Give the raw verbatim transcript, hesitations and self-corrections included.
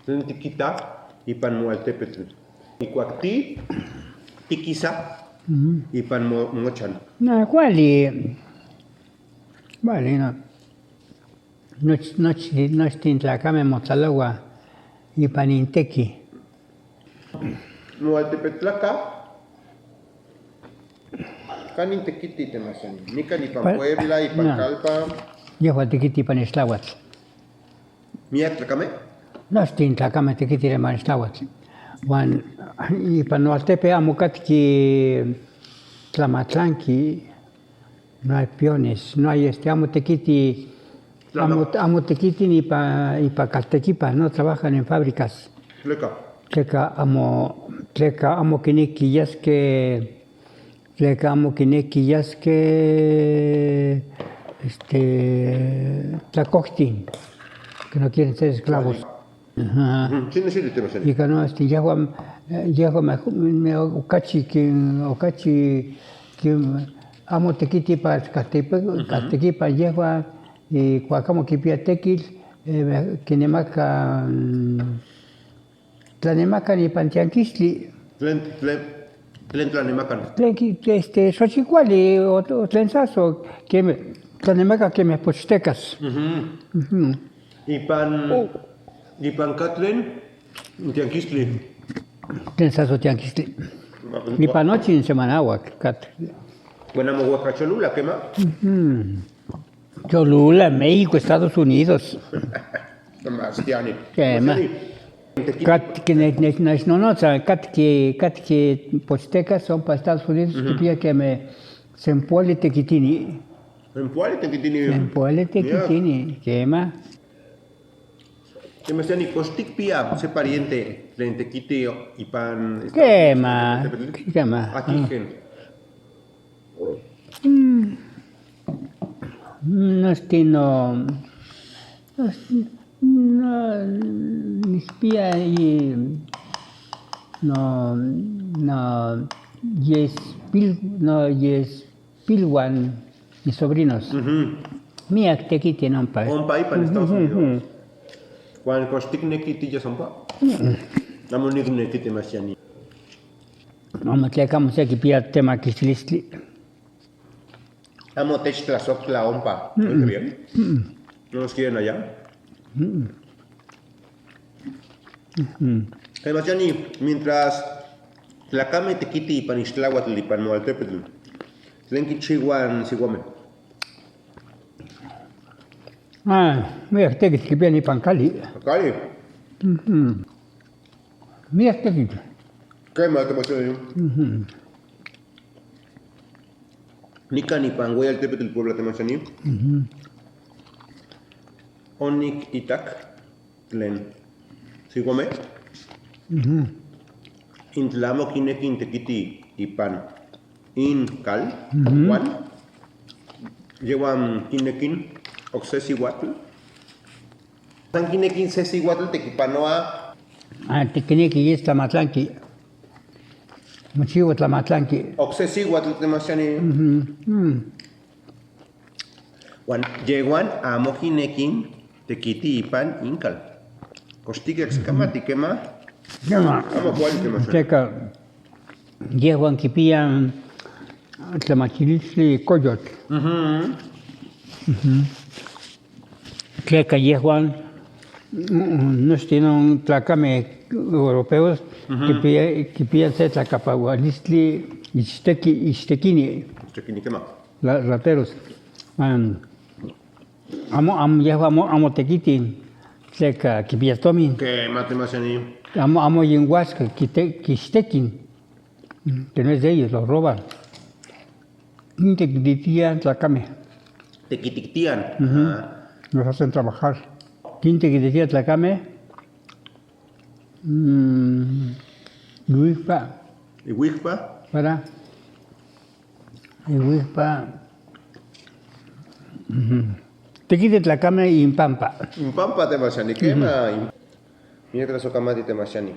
Ntikita, ipan Mualtepetl. Ikwakti, tikisa, ipan mo-, mochan. Na, kwali, kwali, no. Noch-, noch-, nochtin tlakame motsalowa ipan inteki. Mualtepetl aka. Kani ntekiti temashani. Nika ipan Pa-, Puebla, ipan na. Kalpa. Yehua tekiti ipan ishlawatl. Miyak tlakame? Nochtin tlakame tekiti ipan ishlawatl. Wan, ipan Nualtepe amo katki tlamatlanki. No hay peones, no hay, este, amo tekiti, amo, amo tekiti ni pa, ni pa kaltekipa, no trabajan en fábricas. Tleka. Tleka amo, tleka amo kini kiyaske, tleka amo kini kiyaske, este, tlakohtin, que no quieren ser esclavos. Ajá. Ujú. Sí, no, sí, te lo sé. Y que no, este, yehua, eh, yehua me, me, okachi ki, okachi ki, amo tekiti pa, katepe, katekipa yehua, y kuakamo kipia tekil, eh, me, kinemaka, mm, tlanemaka ni pan tianquistli. Tlen, tlen, tlen tlanemakan. Tlen ki, este, Xochitl kuali, o, o tlen saso, keme, tlanemaka keme pochitecas. Ujú. Ujú. Ipan, ipan katlen, tianquistli. Tlen saso tianquistli. Ipan nochtin semana wa kat. Bueno, amo Huacacholula, kema. Ujú. Cholula, México, Estados Unidos. Más tiani. Kema. Más tiani. Kat ki ne, ne, ne, no, no, o sea, kat ki, kat ki pochitecas son pa Estados Unidos, kipia keme, sempuali tekitini. Sempuali tekitini. Sempuali tekitini, kema. Kema, seni, kosti kpia se pariente, tlen tekiti ipan. Kema, kema. Aki gen. Mm. No, este, no, no, no, mis pia y no, no, yes, pil-, no, yes, pilwan, mis sobrinos. Ujú. Miyak tekiti ompa. Ompa ipan Estados Unidos. Ujú. Wan kosti nekiti ya ompa. Amo nikiti mashiani. Amo tleka amo se kipia tema kistilistli. Amo tech tlasok tla ompa. No nos quieren allá. Hermano Johnny, mientras tlakame tekiti ipan ishlawatl ipan Nualtepetl, ¿tlen kichiwan siwame? Ah, miyak tekiti kipia ipan kali. Kali? Miyak tekiti. Kali, hermano Johnny. Nika ipan Nualtepetl Puebla, hermano Johnny. Onik itak. Tlen. Siwame. Intla amo kinekin tekiti ipan inkal. Wan. Yewan kinekin oksesiwatl. San kinekin sesiwatl tekipanoa. Ah, te kinekin yes tlamatlanki. Muchiwo tlamatlanki. Oksesiwatl temashani. Wan, yewan amo kinekin tekiti ipan inkal. Kostikeks kama tikema. Kema. Amo kuali tema. Teka, yewan kipia tlamachilistli koyot. Teka yewan, no, este, no, tlakame europeos, kipia, kipia se tlakapawalistli ishteki, ishtekini. Ishtekini kema. La-, rateros. Am, amo, am, yewan amo, amo tekiti, tleka kipia tomin. Kema temashani. Amo, amo yenguashka, kite-, kishtekini. Que no es de ellos, los roban. Kitekititiyan tlakame. Tekititiyan. Los hacen trabajar. Kitekititiyan tlakame. Mm, iwihpa. Iwihpa. Para. Iwihpa. Tekiti tlakame impampa. Impampa temashani kema. Mientras okamati temashani.